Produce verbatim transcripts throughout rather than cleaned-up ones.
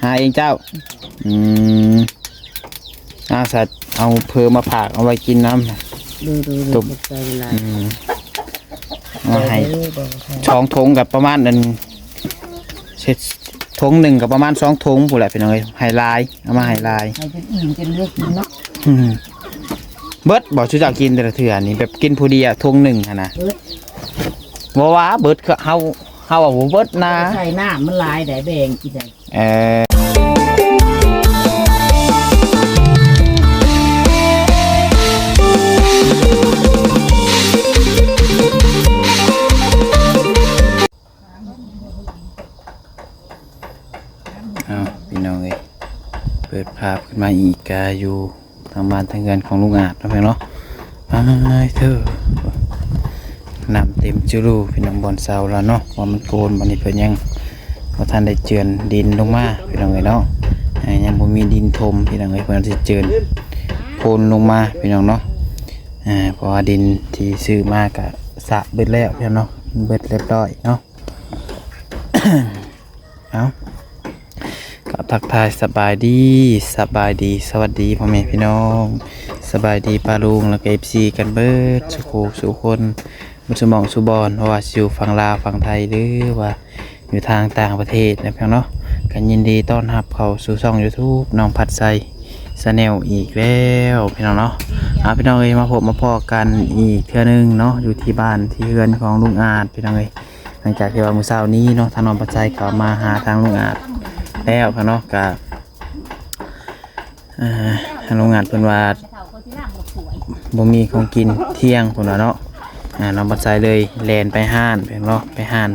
หาเองเจ้า อืม เอาสัตว์ เอาเพิ่มมาฝาก เอาไว้กินน้ำ ดูดูดู ตุ่ม ขอบใจหลาย อืม เอามาให้ เออ บอกให้ สองถุงกับประมาณนั้น เสร็จ ถุงหนึ่งกับประมาณสองถุงพู้นแหละพี่น้องเอ้ย ให้หลาย เอามาให้หลาย ให้จนอิ่มจนเลือกกินเนาะ อืม เบิดบอก ชูเจ้ากินแต่ละเทื่อนี่ แบบกินผู้เดียวถุงหนึ่งหั้นนะ เบิด บ่ว่าเบิด เฮา เฮาว่าบ่เบิดนะ ใส่น้ำมันหลายได้ แบ่งกินได้ เออ เอาพี่น้องเอ้ย เปิดภาพขึ้นมาอีก กะอยู่ทางบ้านทางเฮือนของลุงอาจเนาะพี่น้องเนาะ อ้ายเถอะ น้ำเต็มจุลูพี่น้อง บ่อนเซาแล้วเนาะ ว่ามันโกน บ่อนนี้เพิ่นยังบ่ทันได้เจือนดินลงมาพี่น้องเอ้ยเนาะ อ่า ยังบ่มีดินถมพี่น้องเอ้ย เพิ่นสิเจือนโพนลงมาพี่น้องเนาะ อ่า เพราะว่าดินที่ซื้อมากะสระเบิดแล้วพี่น้องเนาะ เบิดเรียบร้อยเนาะ เอา ก็ทักทายสบายดี สบายดี สวัสดีพ่อแม่พี่น้อง สบายดีป้าลุง แล้วก็ เอฟซี กันเบิดสู่คู่สู่คน เบิดสู่หม่องสู่บ่อน บ่ว่าสิอยู่ฝั่งลาวฝั่งไทย หรือว่าอยู่ทางต่างประเทศนะพี่น้องเนาะ ก็ยินดีต้อนรับเข้าสู่ช่อง YouTube น้องพัดไซ Channel อีกแล้วพี่น้องเนาะ เอาพี่น้องเอ้ย มาพบมาพ้อกันอีกเทื่อนึงเนาะ อยู่ที่บ้านที่เฮือนของลุงอาจพี่น้องเอ้ย หลังจากที่ว่ามื้อเช้านี้เนาะ ทางน้องพัดไซก็มาหาทางลุงอาจแล้วพี่น้องเนาะ ก็ อ่า ทางลุงอาจเพิ่นว่าบ่มีของกินเที่ยงเพิ่นว่าเนาะ อ่า น้องพัดไซเลยแล่นไปห้านเพิ่นเนาะ ไปห้าน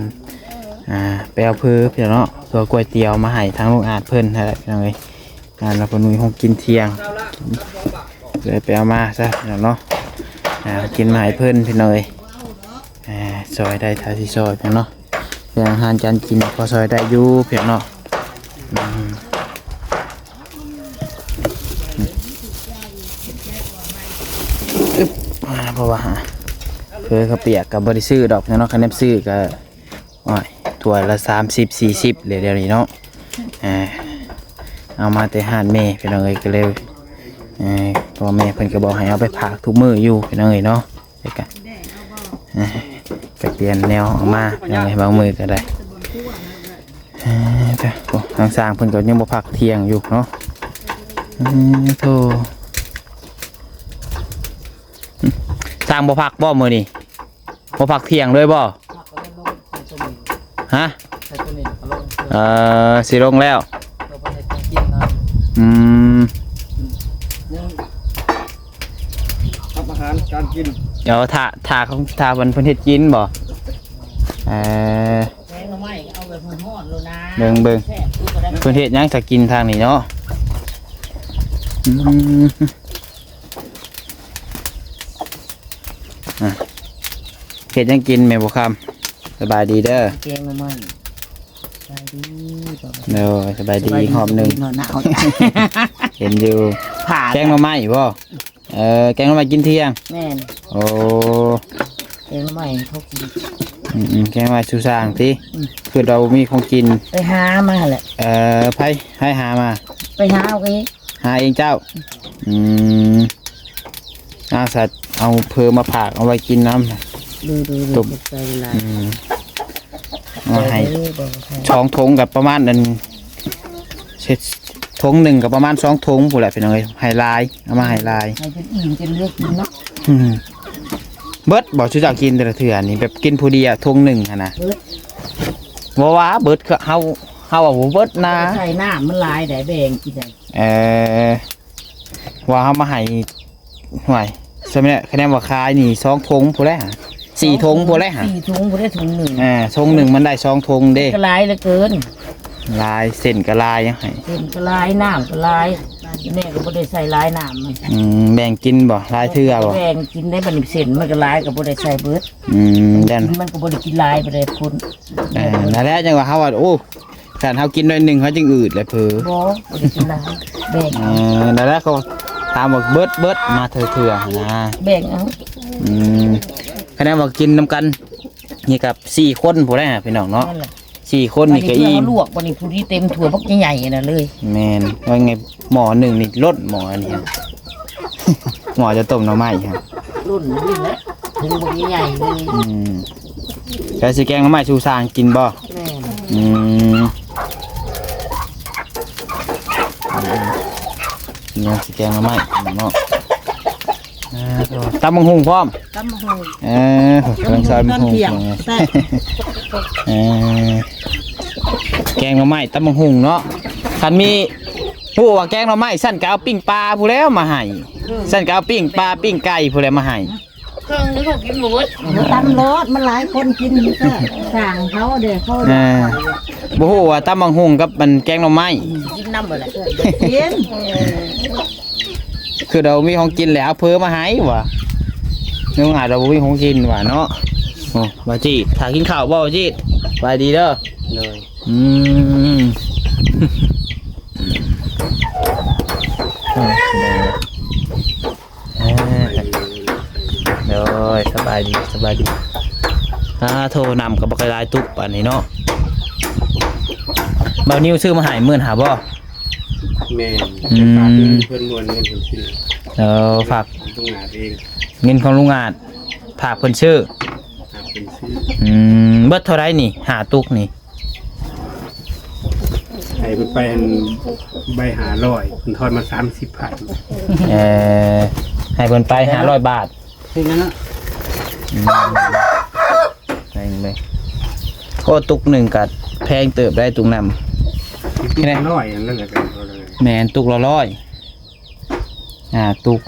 อ่า ไปเอาเพิ่นเนาะ เพิ่นก๋วยเตี๋ยวมาให้ทางลุงอาจเพิ่นนั่นแหละพี่น้องเอ้ย อ่า แล้วเพิ่นมีของกินเที่ยง เลยไปเอามาซะพี่น้องเนาะ อ่า กินมาให้เพิ่นพี่น้องเอ้ย อ่า ซอยได้เท่าที่ซอยพี่น้องเนาะ เรื่องอาหารการกินพอซอยได้อยู่พี่น้องเนาะ อืม อึ๊บ อ่า เพราะว่าเพิ่นข้าวเปียกก็บ่ได้ซื้อดอกพี่น้องเนาะ คันแนมซื้อก็ โอ้ย ถ้วยละสามสิบ สี่สิบเลยเดี๋ยวนี้เนาะ อ่า เอามาแต่ห้านแม่พี่น้องเอ้ย ก็เลย เอ่อ พ่อแม่เพิ่นก็บอกให้เอาไปฝากทุกมื้ออยู่พี่น้องเอ้ยเนาะ แล้วก็ อ่า ก็เปลี่ยนแนวออกมาพี่น้องเอ้ย บางมื้อก็ได้ เอ่อ โอ้ ทางช่างเพิ่นก็ยังบ่พักเที่ยงอยู่เนาะ อืม โธ่ ช่างบ่พักบ่มื้อนี้ บ่พักเที่ยงเลยบ่ พักก็ได้ลงใส่ตัวนี้ ฮะ ใส่ตัวนี้ก็ลง เออ สิลงแล้ว ตัวประเทศกินนะ อืม ยังทำอาหารการกิน เดี๋ยวถ้า ถ้าของ ถ้าเพิ่น เพิ่นเฮ็ดกินบ่ เออ แกงหน่อไม้เอาแบบฮ้อนๆโลดนะ เบิ่ง เบิ่ง แซ่บอยู่ก็ได้ เพิ่นเฮ็ดหยังถ้ากินทางนี้เนาะ อืม อ่ะ เฮ็ดหยังกินแม่บัวคำ สบายดีเด้อ แกงหน่อไม้ สบายดี เด้อ สบายดี สบายดี อีกรอบหนึ่ง หนาวๆ เห็นอยู่ ผ่า แกงหน่อไม้บ่ เออ แกงหน่อไม้กินเที่ยง แม่น โอ้ แกงหน่อไม้เขากิน อืมๆ แกงหน่อไม้สู่ช่างติ อืม คือเรามีของกิน ไปหามาแหละ เออ ไผ ไผหามา ไปหาเอาเอง หาเองเจ้า อืม เอาสัตว์ เอาเพิ่มมาฝาก เอาไว้กินน้ำ ดูดูดู ตุ่ม ขอบใจหลาย อืม เอามาให้ เออ บอกให้ สองถุงกับประมาณนั้น เสร็จ ถุงหนึ่งกับประมาณสองถุงพู้นแหละพี่น้องเอ้ย ให้หลาย เอามาให้หลาย ให้จนอิ่มจนเลือกกินเนาะ อืม เบิดบอก ชูเจ้ากินแต่ละเทื่อนี่ แบบกินผู้เดียวถุงหนึ่งหั้นนะ เบิด บ่ว่าเบิด เฮา เฮาว่าบ่เบิดนะ ใส่น้ำมันหลายได้ แบ่งกินได้ เออ ว่าเฮามาให้ ห่วย สมัยนี้คะแนนว่าขายนี่สองถุงพู้นแหละ สี่ถุงพู้นแหละ สี่ถุงพู้นแหละ ถุงหนึ่ง อ่า ถุงหนึ่งมันได้สองถุงเด้ ก็หลายเหลือเกิน หลาย เส้นก็หลายยังให้ เส้นก็หลาย น้ำก็หลาย แม่ก็บ่ได้ใส่หลายน้ำมัน อืม แบ่งกินบ่ หลายเทื่อบ่ แบ่งกินได้ บัดนี้เส้นมันก็หลาย ก็บ่ได้ใส่เบิด อืม ย่าน กินมันก็บ่ได้กินหลาย บ่ได้พุ้น เออ นั่นแหละจังว่าเฮาว่า โอ้ คันเฮากินหน่อยหนึ่งเฮาจึงอืดแหละเผลอ บ่ บ่ได้กินหลาย แบ่ง เออ นั่นแหละเขาถามว่าเบิด เบิด มาเทื่อๆ นะ แบ่งเอา อืม คะแนนว่ากินนำกัน นี่กับสี่คนพู้นแหละพี่น้องเนาะ นั่นแหละ สี่คนนี่ก็อิ่ม อันนี้เพื่อเอาลวก บัดนี้ผู้ที่เต็มถ้วยบักใหญ่ๆนะเลย แม่น ว่าไง หม้อหนึ่งนี่ล้นหม้ออันนี้ฮะ หม้อจะต้มหน่อไม้ฮะ ล้นนี่แหละ ถุงบักใหญ่ๆเลย อืม แล้วสิแกงหน่อไม้สู่สร้างกินบ่ แม่น อืม ยังสิแกงหน่อไม้เนาะ อ่า ตำบักหุ่งพร้อม ตำบักหุ่ง เออ เครื่องซอยบักหุ่ง ตอนเที่ยง แซ่บ เออ แกงหน่อไม้ ตำบักหุ่งเนาะ คันมี ฮู้ว่าแกงหน่อไม้ สั่นก็เอาปิ้งปลาพู้นแหล้วมาให้ สั่นก็เอาปิ้งปลา ปิ้งไก่พู้นแหล้วมาให้ เครื่องนึงเขากินบ่หมด ตำโลด มันหลายคนกิน ก็สั่งเขาเด้อ เขา อ่า บ่ฮู้ว่าตำบักหุ่งกับมันแกงหน่อไม้ กินนำบ่ล่ะ กิน คือเรามีของกินแล้ว เอาเพิ่มมาให้ว่ะ นึกว่าเราบ่มีของกินว่ะเนาะ โอ้ บ่าวจิต ถ้ากินข้าวบ่ บ่าวจิต สบายดีเด้อ โดย อืม เออ โดย สบายดี สบายดี อ่า โทรนำก็บ่ค่อยได้ตุ๊กปานนี้เนาะ บ่าวนิวซื้อมาให้หมื่นห้าบ่ แม่น อืม ฝากเงินเพิ่นม่วน เงินเพิ่นซื้อ เออ ฝาก ลุงอาจเอง เงินของลุงอาจ ฝากเพิ่นซื้อ ฝากเพิ่นซื้อ อืม เบิดเท่าใดนี่ ห้าตุ๊กนี่ ให้เพิ่นไปอันใบห้าร้อย เพิ่นทอนมาสามสิบพัน เออ ให้เพิ่นไปห้าร้อยบาท ถึงแล้วเนาะ อืม แพงเลย โอ้ ตุ๊กหนึ่งก็แพงเติบได้ตุ๊กน้ำ ตุ๊กละร้อยนั่นแหละ แม่น ตุ๊กละร้อย อ่า ตุ๊ก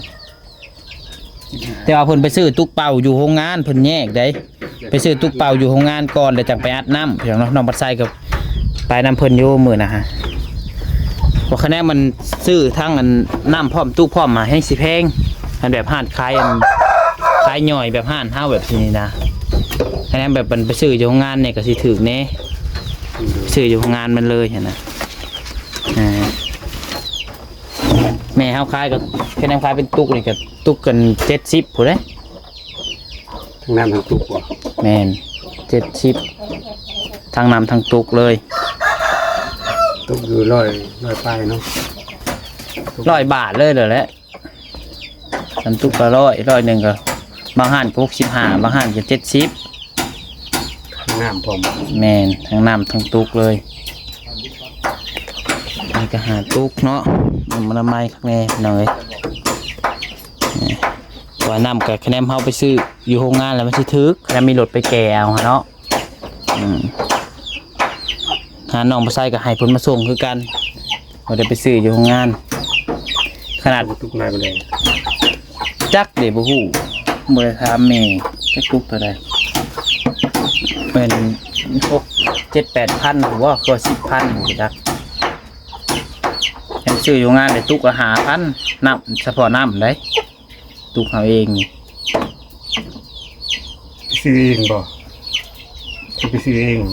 แต่ว่าเพิ่นไปซื้อตุ๊กเป่าอยู่โรงงาน เพิ่นแยกได้ ไปซื้อตุ๊กเป่าอยู่โรงงานก่อน แล้วจั่งไปอัดน้ำ พี่น้องเนาะ น้องบัดไซก็ไปนำเพิ่นอยู่มื้อนะฮะ ว่าคะแนนมันซื้อทั้งอันน้ำพร้อมตุ๊กพร้อมมาแฮงสิแพง อันแบบร้านขายอัน ขายย่อยแบบร้านเฮาแบบนี้นะ คะแนนแบบมันไปซื้ออยู่โรงงานนี่ก็สิถูกแหน่ ซื้ออยู่โรงงานมันเลยหั้นนะ อ่า แม่เฮาขายก็ คะแนนขายเป็นตุ๊กนี่ก็ตุ๊กกันเจ็ดสิบพู้นเด้ ทั้งน้ำทั้งตุ๊กบ่ แม่น เจ็ดสิบ ทั้งน้ำทั้งตุ๊กเลย ตุ๊กอยู่ร้อย ร้อยปลายเนาะ ร้อยบาทเลยเหรอแหละ คันตุ๊กละร้อย ร้อยหนึ่งก็ บางร้านก็หกสิบห้า บางร้านก็เจ็ดสิบ ทั้งน้ำพร้อม แม่น ทั้งน้ำทั้งตุ๊กเลย นี่ก็ห้าตุ๊กเนาะ น้ำมันน้ำไม้ข้างในพี่น้องเอ้ย นี่ ว่าน้ำกับคะแนนเฮาไปซื้ออยู่โรงงานแล้วมันสิถูก คะแนนมีรถไปแก่เอาหั้นเนาะ อืม หาน้องบ่าวไซก็ให้เพิ่นมาส่งคือกัน บ่ได้ไปซื้ออยู่โรงงาน ขนาด ตุ๊กนายบ่ได้ จักเด้บ่ฮู้ บ่ได้ถามแม่ จักตุ๊กเท่าใด แม่นหก เจ็ด แปดพันบ่ ก็สิบพันบ่จัก ยังซื้ออยู่โรงงานได้ตุ๊กละห้าพัน น้ำ เฉพาะน้ำเด้ ตุ๊กเอาเองนี่ ซื้อเองบ่ สิไปซื้อเองบ่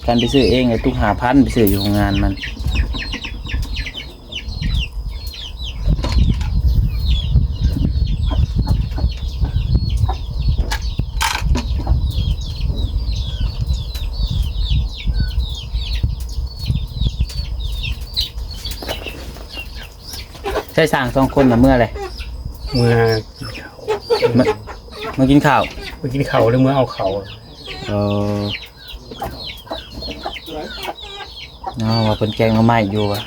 คันไปซื้อเองไอ้ตุ๊กห้าพัน ไปซื้ออยู่โรงงานมัน ใช่ สร้างสองคนน่ะเมื่อไร เมื่อ มา มากินข้าว มากินข้าวหรือเมื่อเอาข้าว เออ เนาะ ว่าเพิ่นแกงหน่อไม้อยู่วะ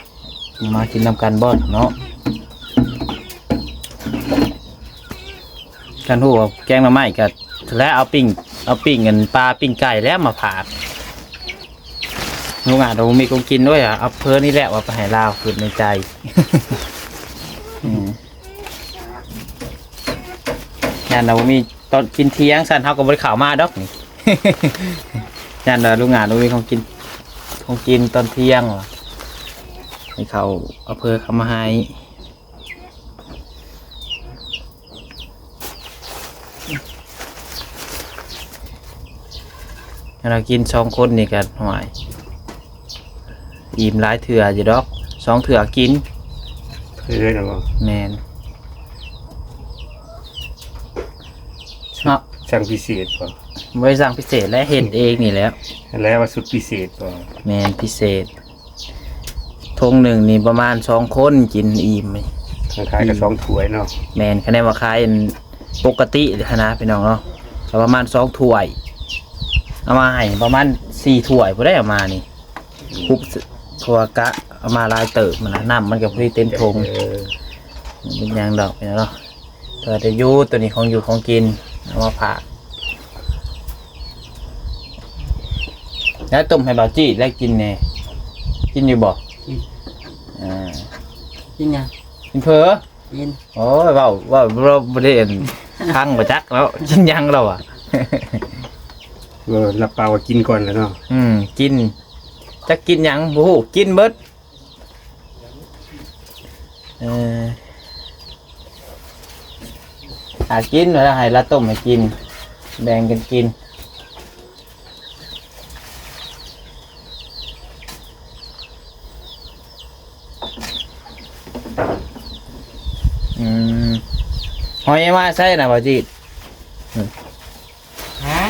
มากินนำกันบ่เนาะ คันฮู้ว่าแกงหน่อไม้ก็แล้วเอาปิ้ง เอาปิ้งกันปลาปิ้งไก่แล้วมาฝาก ลุงอาจจะบ่มีของกินด้วยอ่ะ เอาเพิ่นนี่แหละว่าไปให้ลาว คิดในใจ อืม ย่านเราบ่มีตอนกินเที่ยง ซั่นเฮาก็บ่ได้เข้ามาดอกนี่ ย่านว่าลุงอาจบ่มีของกิน ของกินตอนเที่ยงว่ะ ให้เขาเอาเพิ่นเข้ามาให้ เรากินสองคนนี่ก็ห่วย อิ่มหลายเทื่ออยู่ดอก สองเทื่อกิน เรื่อยๆนะบ่ แม่น เนาะ สั่งพิเศษบ่ บ่ได้สั่งพิเศษ และเฮ็ดเองนี่แหละ แล้วว่าสุดพิเศษบ่ แม่นพิเศษ ถุงหนึ่งนี่ประมาณสองคนกินอิ่ม ขายก็สองถ้วยเนาะ แม่น คะแนนว่าขายอันปกติหั้นนะพี่น้องเนาะ ก็ประมาณสองถ้วย เอามาให้ประมาณสี่ถ้วย ผู้ใดเอามานี่ คุบ เพราะว่ากะเอามาหลายเติบมันนะ น้ำมันก็พอดีเต็มถุง เออ มันเป็นหยังดอกพี่น้องเนาะ แต่ว่าจะอยู่ตัวนี้ของอยู่ของกิน เอามาฝาก แล้วต้มให้บ่าวจี้ได้กินแน่ กินอยู่บ่ กิน อ่า กินหยัง กินเผลอ กิน โอ้ย เว้า เว้า เว้าบ่ได้อัน พังบ่จักแล้ว กินหยังแล้วอะ เออ รับปากว่ากินก่อนแล้วเนาะ อืม กิน จักกินหยังบ่ฮู้ กินเบิด เออ หากิน แล้วให้ลาต้มให้กิน แบ่งกันกิน อืม หอยมาใส่น่ะบ่าวจี้ ฮะ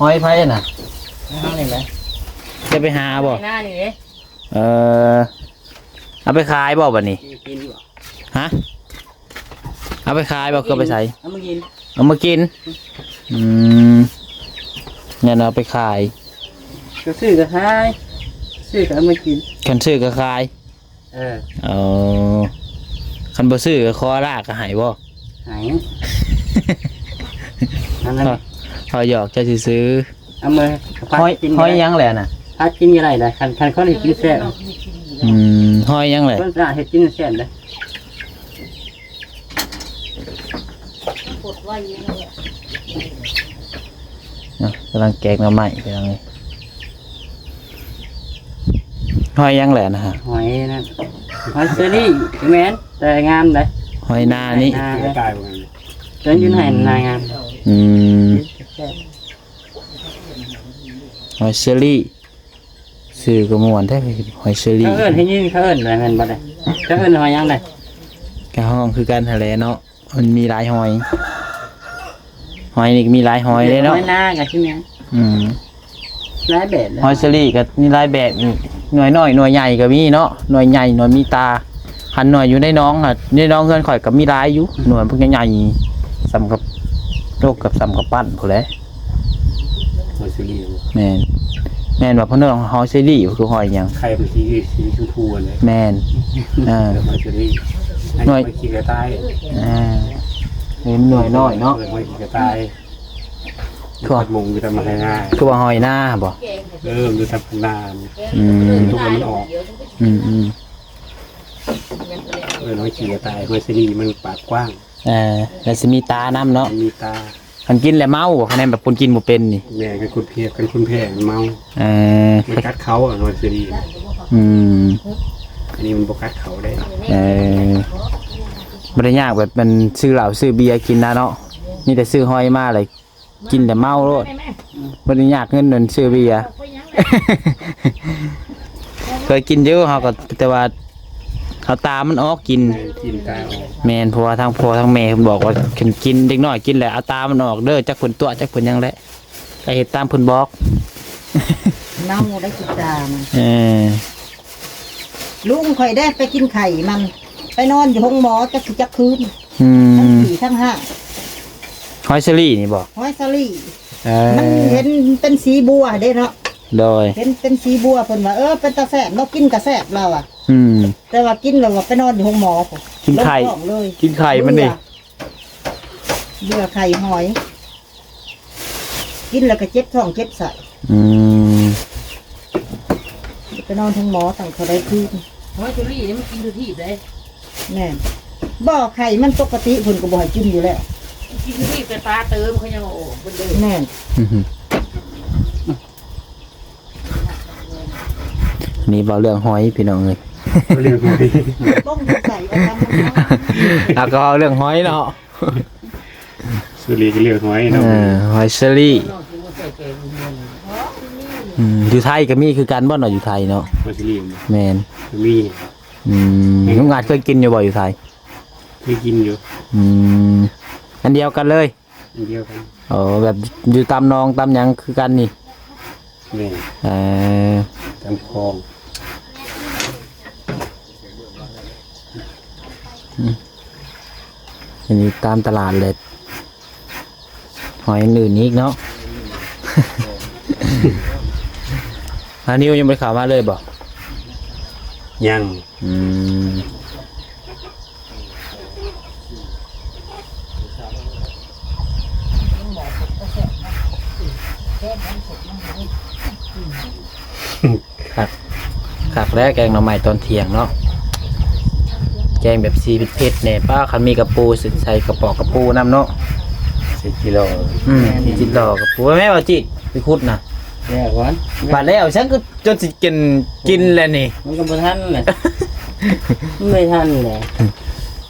หอยไผน่ะ เอานี่แหละ จะไปหาบ่ หน้านี่เด้ เออ เอาไปขายบ่บัดนี้ กินบ่ ฮะ เอาไปขายบ่ คือเอาไปใส่ เอามากิน เอามากิน อืม งั้นเอาไปขาย ก็ซื้อก็ขาย ซื้อก็เอามากิน คันซื้อก็ขาย เออ เอา คันบ่ซื้อก็ขอลาก็ให้บ่ ให้ อันนั้น เขา เขาหยอกเจ้าซื่อๆ เอามา หอย ผัดกิน หอยหยังแหละน่ะ ผัดกินก็ได้นะ คัน คันเขาได้กินแซ่บ อืม หอยหยังแหละ คนสะอาดเฮ็ดกินแซ่บเลย เนาะ กำลังแกงหน่อไม้พี่น้องเอ้ย หอยหยังแหละนะฮะ หอยนั่น หอยเชอรี่ แม่น แต่งามเลย หอยนานี่ นาเลย ตายเหมือนกัน จนอยู่ไหนนางาม อืม หอยเชอรี่ ชื่อก็ม่วนแท้ หอยเชอรี่ เขาเอิ้นให้ยิน เขาเอิ้นอะไรแม่นบ่ได้ เขาเอิ้นหอยหยังได๋ กะฮ้องคือกันหั้นแหละเนาะ มันมีหลายหอย หอยนี่ก็มีหลายหอยเลยเนาะ หอยนาก็ใช่ไหม อืม หลายแบบเลย หอยเชอรี่ก็มีหลายแบบอีก หน่วยน้อยหน่วยใหญ่ก็มีเนาะ หน่วยใหญ่หน่วยมีตา คันหน่วยอยู่ในหนองอะ ในหนองเฮือนข่อยก็มีหลายอยู่ หน่วยพวกใหญ่ๆ ส่ำกับ โลกกับส่ำกับปั้นพู้นแหละ หอยเชอรี่ แม่น แม่นว่าเพิ่นเอิ้นหอยเชอรี่ คือหอยหยัง ไข่มันสี สีชมพูเลย แม่น เออ หอยเชอรี่ หน่วย หอยขี้กระต่าย อ่า เห็นหน่วยน้อยเนาะ หอยขี้กระต่าย ทั่ว หอยมงอยู่ตามไร่นา คือว่าหอยนาบ่ เออ อยู่ตามไร่นา อืม ทุกวันมันออก อืม อืม เออ หอยขี้กระต่าย หอยเชอรี่มันปากกว้าง เออ แล้วสิมีตานำเนาะ มันมีตา คันกินแล้วเมาบ่ คะแนนแบบคนกินบ่เป็นนี่ แม่น คันคนแพ้ คันคนแพ้มันเมา เออ มันกัดเขาอะ หอยเชอรี่ อืม อันนี้มันบ่กัดเขาได้ เออ บ่ได้ยากแบบมันซื้อเหล้าซื้อเบียร์กินนะเนาะ มีแต่ซื้อหอยมาเลย กินแต่เมาโลด บ่ได้ยากเงินนั่นซื้อเบียร์ เคยกินอยู่ เฮาก็ แต่ว่า เอาตามันออกกิน กินตาออก แม่น เพราะว่าทางพ่อทางแม่เพิ่นบอกว่า กิน กิน เด็กน้อยกินแล้วเอาตามันออกเด้อ จักเพิ่นตั๋ว จักเพิ่นหยังแหละ ก็เฮ็ดตามเพิ่นบอก เมาได้กินตามัน เออ ลุงข่อยได้ไปกินไข่มัน ไปนอนอยู่ห้องหมอจักสิจักคืน อืม ทั้งผีทั้งห้าง หอยเชอรี่นี่บ่ หอยเชอรี่ เออ มันเห็นเป็นสีบัวเด้เนาะ โดย เห็นเป็นสีบัว เพิ่นว่า เออ เป็นตาแซ่บเนาะ กินก็แซ่บ ลาวอะ อืม แต่ว่ากินแล้วว่าไปนอนอยู่ห้องหมอพุ้น กินไข่ ลงท้องเลย กินไข่มันนี่ เบื่อ เบื่อไข่หอย กินแล้วก็เจ็บท้องเจ็บไส้ อืม ไปนอนห้องหมอตั้งเท่าใดคืน หอยเชอรี่นี่มันกินทุกที่เลย แม่น บ่ ไข่มันปกติเพิ่นก็บ่ให้กินอยู่แล้ว กินทุกที่ แต่ปลาเติมเขายังเอาออกเบิดเลย แม่น นี่เว้าเรื่องหอยพี่น้องเอ้ย เรื่องหอย บ้องใส่เอาตำมันเอา แล้วก็เว้าเรื่องหอยเนาะ เชอรี่ก็เรื่องหอยเนาะ เออ หอยเชอรี่ อืม อยู่ไทยก็มีคือกันบ่เนาะ อยู่ไทยเนาะ หอยเชอรี่ แม่น มี อืม ลุงอาจเคยกินอยู่บ่อยู่ไทย เคยกินอยู่ อืม อันเดียวกันเลย อันเดียวกัน โอ้ แบบอยู่ตามหนองตามหยังคือกันนี่ แม่น เออ ตามคลอง อืม อันนี้ตามตลาดเลย หอยอื่นอีกเนาะ อันนี้ยังไม่เข้ามาเลยบ่ ยัง อืม คัก คักแล้วแกงหน่อไม้ตอนเที่ยงเนาะ แกงแบบสีเผ็ดๆเนี่ย ป้าคันมีกะปูใส่กะปอกกะปูนำเนาะ ใส่จิโล อืม ใส่จิโลกะปู แม่ว่าจิ ไปขุดนะ แล้วก่อน บาดแล้ว ฉันก็จนสิกิน กินแล้วนี่ มันก็บ่ทันแหละ ไม่ทันแหละ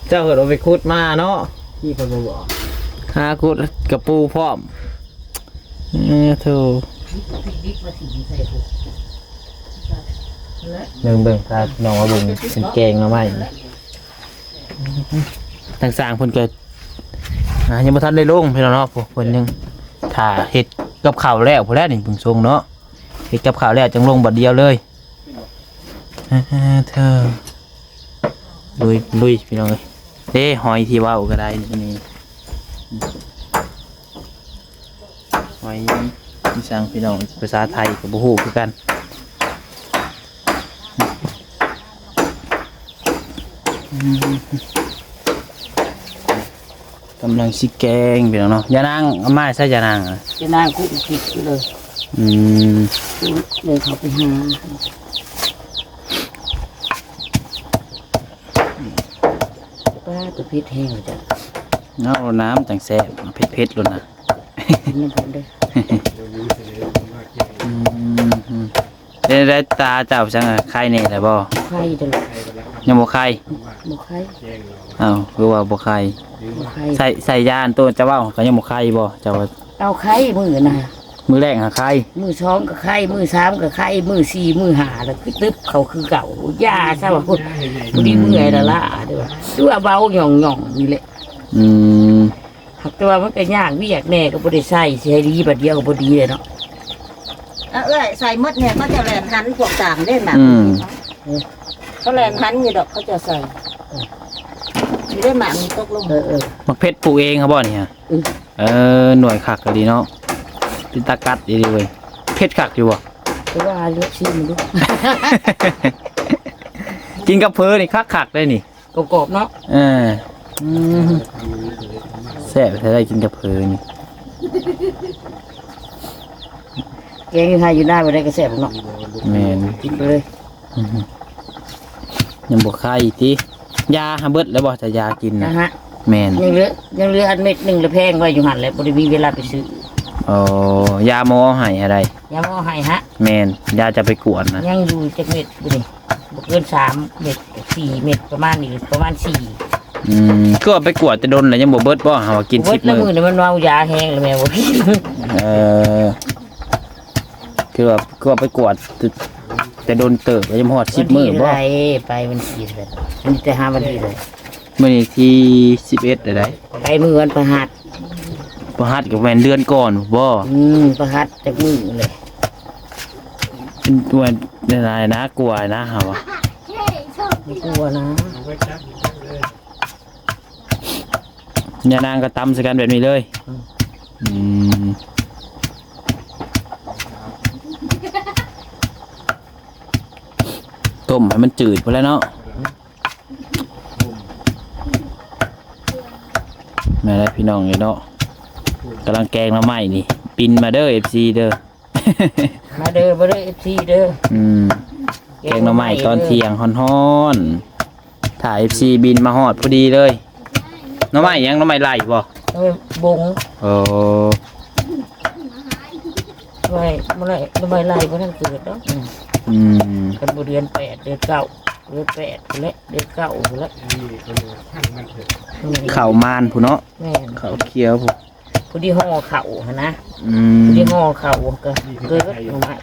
เจ้าเหิดเอาไปขุดมาเนาะ พี่ก็บ่บอก หาขุดกะปูพร้อม เออ โธ่ เบิ่งๆ พาน้องมาเบิ่งเป็นแกงหน่อไม้ ทางสร้างเพิ่นก็ อ่า ยังบ่ทันได้ลงพี่น้องเนาะ พวกเพิ่นยังถ่าเฮ็ดกับข้าวแล้วพู้นแหละนี่ เบิ่งทรงเนาะ เฮ็ดกับข้าวแล้วจังลงบัดเดียวเลย อ่า เธอ ลุย ลุย พี่น้องเอ้ย เด้ หอยที่เว้าก็ได้นี่ หอยอีสังพี่น้อง ภาษาไทยก็บ่ฮู้คือกัน กำลังสิแกงพี่น้องเนาะ ยานางเอามาใส่ยานางอะ ยานางคุกคิดอยู่เลย อืม เลยเขาไปหา ป้าตัวเผ็ดแห้งจ้ะ เอาน้ำจังแซ่บ เผ็ดๆ โลดนะ กินน้ำกันเด้อ อืม อืม เอ้ย ได้ตาเจ้าจังอะ ไข้แน่แล้วบ่ ไข้ตลอด ยังบ่ไข้ บ่ไข้ เอ้า คือว่าบ่ไข้ บ่ไข้ ใส่ ใส่ยาอันตัวเจ้าเว้าก็ยังบ่ไข้บ่ เจ้าว่า เอาไข้มื้อน่ะ มื้อแรกหาไข้ มื้อสองก็ไข้ มื้อสามก็ไข้ มื้อสี่ มื้อห้าแล้วคือตึบเขาคือเก่า ยาซะว่าพุ้น พอดีเมื่อยละล่ะเด้อ ตัวเบาหย่องๆ นี่แหละ อืม หากแต่ว่ามันก็ยากเวียกแน่ก็บ่ได้ใส่ สิให้ดีบัดเดียวก็บ่ดีเลยเนาะ เออ เอื้อย ใส่หมดเนี่ย เขาจะแล่นหันพวกตามเด้หมาก อืม เขาแล่นหันอยู่ดอก เขาจะใส่ อยู่ได้หมากมันตกลง เออ เออ หมากเผ็ดปลูกเองครับบ่เนี่ย อืม เออ หน่วยคักอีหลีเนาะ เป็นตากัดอีหลีเว้ย เผ็ดคักอยู่บ่ แต่ว่าเลือกชิมดู กินกับเผอนี่คักๆ เลยนี่ กรอบๆ เนาะ เออ อืม แซ่บแท้ได้กินกับเผอนี่ แกงอยู่ไฮอยู่หน้าบ่ได้ก็แซ่บเนาะ แม่น กินไปเลย อืม ยังบ่ไข้ติ ยาหาเบิดแล้วบ่ จะยากินนะ นะฮะ แม่น ยังเหลือ ยังเหลืออันเม็ดหนึ่งแล้วแพงไว้อยู่หั่นแหละ บ่ได้มีเวลาไปซื้อ อ๋อ ยาหมอให้อะไร ยาหมอให้ฮะ แม่น ยาจะไปกวดนะ ยังอยู่จักเม็ดอยู่นี่ บ่เกินสามเม็ด สี่เม็ด ประมาณนี้ ประมาณสี่ อืม คือว่าไปกวดแต่ดนแล้วยังบ่เบิดบ่ หาว่ากิน เบิด สิบมื้อ ละมื้อนี่มันเมายาแฮงแล้วแม่บ่กิน เออ คือว่า คือว่าไปกวดแต่ แต่ดนเติบแล้วยังบ่ฮอดสิบมื้อบ่ วันที่เท่าไหร่ ไปวันที่เท่าไหร่ วันที่ห้า วันที่เท่าไหร่ มื้อนี้ที่สิบเอ็ดแล้วได๋ ไปมื้อวันพฤหัส พฤหัสก็แม่นเดือนก่อนบ่ อืม พฤหัสจักมื้อเลย เป็นตัวหลายๆ นะ กลัวนะ เฮาอะ บ่กลัวนะ ยานางก็ตำใส่กันแบบนี้เลย อืม อืม ต้มให้มันจืดพุ้นแหละเนาะ มาแล้วพี่น้องเอ้ยเนาะ กำลังแกงหน่อไม้นี่ ปินมาเด้อ เอฟซี เด้อ มาเด้อ มาเด้อ เอฟซี เด้อ อืม แกงหน่อไม้ตอนเที่ยงฮ้อนๆ ถ้า เอฟซี บินมาฮอดพอดีเลย หน่อไม้หยัง หน่อไม้ไล่บ่ เออ บง โอ้ ไล่ บ่ไล่ หน่อไม้ไล่บ่ทันเกิดดอก อืม อืม กันบ่เดือนแปด เดือนเก้า เดือนแปดพุ้นแหละ เดือนเก้าพุ้นแหละ อืม ข้าวมานพุ้นเนาะ แม่น ข้าวเขียวพุ้น พอดีห่อข้าวหั้นนะ อืม พอดีห่อข้าวก็เกิดหน่อไม้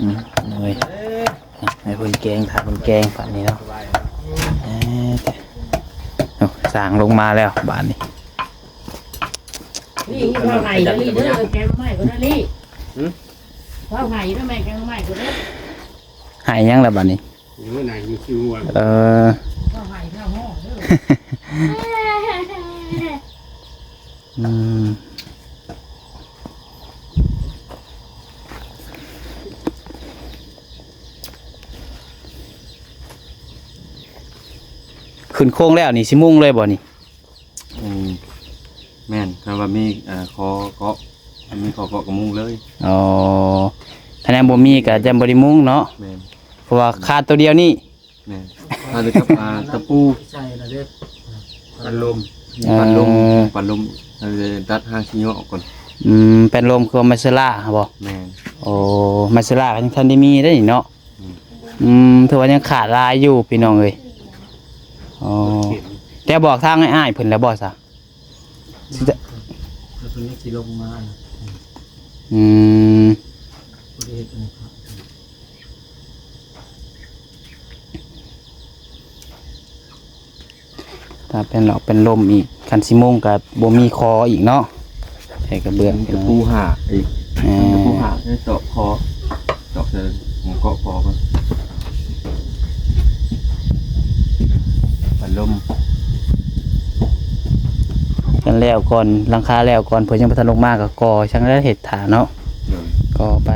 อืม เลย ให้เพิ่นแกง ถ้าเพิ่นแกงบาดนี้เนาะ เอ้ย เอ้า สร้างลงมาแล้วบาดนี้ นี่ นี่ เว้าให้เด้อ นี่เด้อ แกงหน่อไม้ก่อนเด้อ นี่ หือ เว้าให้เด้อ แม่ แกงหน่อไม้ก่อนเด้อ ให้หยังล่ะบาดนี้ ยังไม่นาน ยังคิวอ่ะ เออ เว้าให้เว้าฮ้อเด้อ อืม ขึ้นโครงแล้วนี่สิมุงเลยบ่นี่ อืม แม่น คันว่ามี เอ่อ ขอเกาะ คันมีขอเกาะก็มุงเลย อ๋อ คันยังบ่มีก็จะบ่ได้มุงเนาะ แม่น เพราะว่าขาดตัวเดียวนี่ แม่น ขาดแต่กับ อ่า ตะปู ใช่ละเด้อ ปัดลม เออ ปัดลม ปัดลม เออ ดัดหางขี้เหงาะออกก่อน อืม แป้นลมคือไม้เซอร่าบ่ แม่น โอ้ ไม้เซอร่าก็ยังทันได้มีได้นี่เนาะ อืม อืม ถือว่ายังขาดหลายอยู่พี่น้องเอ้ย อ๋อ เดี๋ยวบอกทางให้อ้ายเพิ่นแล้วบ่ซะ สิจะ แล้วเพิ่นยังสิลงมา อืม บ่ได้เฮ็ดอันนี้ครับ ถ้าเป็นหลอกเป็นลมอีก คันสิมุงก็บ่มีคออีกเนาะ ใส่กระเบื้อง มีตะปูหาอีก เออ ตะปูหาให้ตอกคอ ตอกใส่หัวเกาะคอก่อน ปัดลม กันแล้วก่อน หลังคาแล้วก่อน เพิ่นยังบ่ทันลงมาก็ก่อ ช่างได้เฮ็ดถ่าเนาะ โดย ก่อไป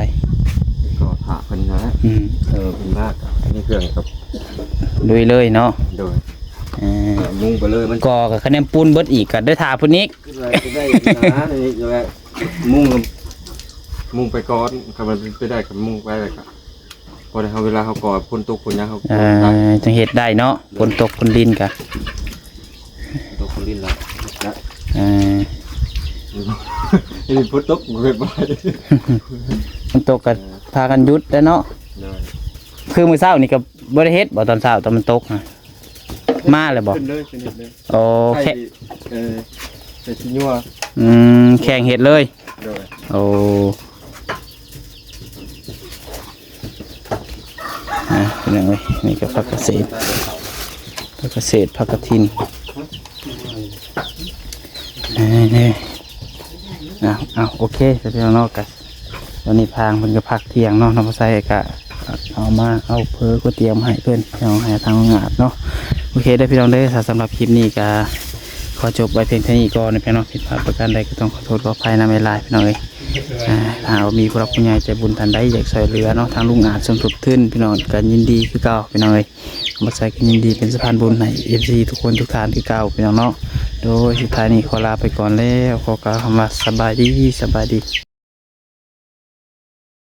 ก่อถ่าเพิ่นนะ อืม เออ เพิ่นมาก อันนี้เครื่องกับ ลุยเลยเนาะ โดย เออ เออ มุ่งไปเลยมัน ก่อกับคะแนนปูนเบิดอีกก็ได้ถ่าเพิ่นอีก ขึ้นไปได้นะ นี่จะแบบมุ่ง มุ่งไปก่อน คันมันไปได้ก็มุ่งไปเลยครับ พอได้เฮา เวลาเฮาก่อฝนตกฝนหยังเฮา เออ จั่งเฮ็ดได้เนาะ ฝนตกฝนลินกะ ตกฝนลินแล้ว แล้ว เออ นี่ฝนตกบ่เคยไป ฝนตกก็ เออ พากันหยุดแล้วเนาะ ได้ คือมื้อเช้านี่ก็บ่ได้เฮ็ดบ่ ตอนเช้าตอนมันตกฮะ มาแล้วบ่ ขึ้นเลย ขึ้นเลย โอ้ ใส่ แค่ เออ ใส่ขี้งัว อืม แข่งเฮ็ดเลย โดย โอ้ อ่ะ พี่น้องเอ้ย นี่ก็ผักกระเสด ผักกระเสด ผักกระถิน เอ้ย นี่ อ่ะ เอา โอเค พี่น้องเนาะ ก็ ตอนนี้พางเพิ่นก็พักเที่ยงเนาะ น้องพอไซก็เอามา เอาเผอก๋วยเตี๋ยวมาให้เพิ่น เอาให้ทางโรงงานเนาะ โอเคเด้อพี่น้องเด้อ สำหรับคลิปนี้ก็ขอจบไว้เพียงเท่านี้ก่อนนะพี่น้อง ผิดพลาดประการใดก็ต้องขอโทษขออภัยนำหลายๆ พี่น้องเอ้ย อ่า ถ้ามีผู้รักผู้ใหญ่ใจบุญท่านใดอยากช่วยเหลือเนาะ ทางลุงอาจสมทบทุน พี่น้องก็ยินดีคือเก่า พี่น้องเอ้ย น้องพอไซก็ยินดีเป็นสะพานบุญให้ เอฟซี ทุกคนทุกท่านคือเก่า พี่น้องเนาะ โดยสุดท้ายนี้ขอลาไปก่อนแล้ว ขอกล่าวคำว่าสบายดี สบายดี